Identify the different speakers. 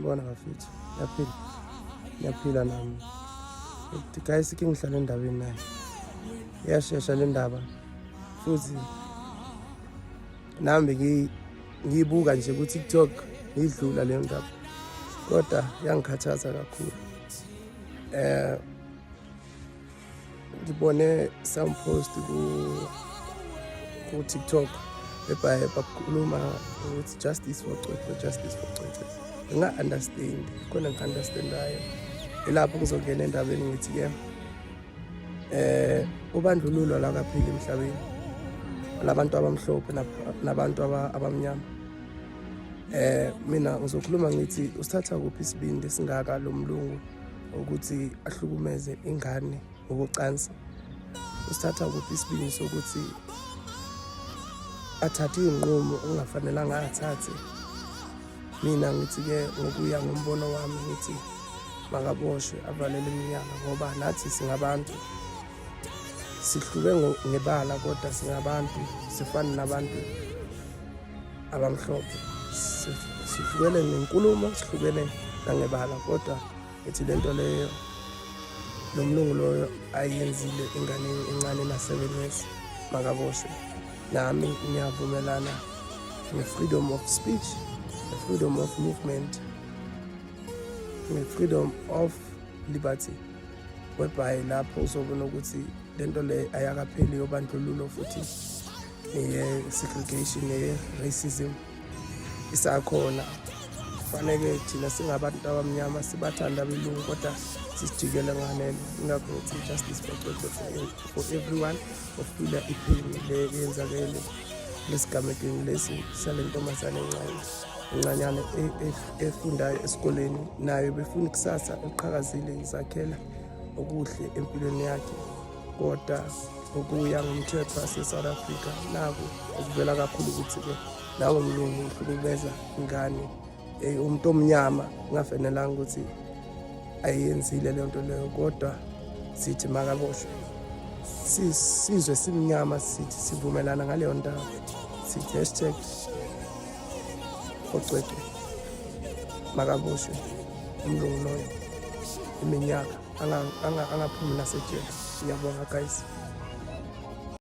Speaker 1: Sanibona bafethu. Ngiyaphila. Ngiyaphila nami. Guys, ke ngihlala endabeni naye. Iyashesha le ndaba. Futhi nami ngiyibuka nje ku-TikTok ngidlula leyo ndaba. Kodwa yangikhathaza kakhulu. Eh ngibone some post ku ku TikTok ebhaye bakhuluma ukuthi justice for Cwecwe, justice for Cwecwe. Nginga-understand khona ngi-understandayo ilapho ngizongena endabeni ngithi-ke eh ubandlululo lakapheli emhlabeni labantu abamhlophe nabantu abamnyama. Mina ngizokhuluma ngithi usithatha kuphi isibindi esingaka lo mlungu ukuthi ahlukumeze ingane ngokocansi? Usithatha kuphi isibindi sokuthi athathe iy'nqumo okungafanelanga athathe? Mina ngithi-ke ngokuya ngombono wami ngithi makaboshwe avalele iminyaka, ngoba nathi singabantu, sihluke ngebala kodwa singabantu, sifane nabantu abamhlophe, sihlukene ngenkulumo, sihlukene nangebala, kodwa ngithi lento leyo lo mlungu loyo ayenzile enganeni encane na-7 years, makaboshwe. Nami ngiyavumelana nge-freedom of speech, nge-freedom of movement, nge-freedom of liberty, whereby lapho uzobona ukuthi lento le ayakapheli yobandlululo futhi neye-segregation neye-racism isakhona. Kufaneke thina singabantu abamnyama sibathanda abelungu kodwa sisijikele nganeno. Ingakho ngithi justice for Cwecwe, for everyone ofila ipain le eyenzakele lesigamekweni lesi sale ntombazane encane encanyana efundayo esikoleni, nayo befuna ikusasa eliqhakazile, izakhela okuhle empilweni yakhe, kodwa ukuya ngomthetho wase-South Africa naku okuvela kakhulu ukuthi-ke nawo mlungu uhlukumeza ingane, umuntu omnyama, kungafanelanga ukuthi ayenzile leyo nto leyo, kodwa sithi makaboshwe. Sizwe simnyama sithi sivumelana ngaleyo ndaba, sithi #forCwecwe, makaboshwe umlungu loyo iminyaka, angaphumi nasejele. Ngiyabonga guys.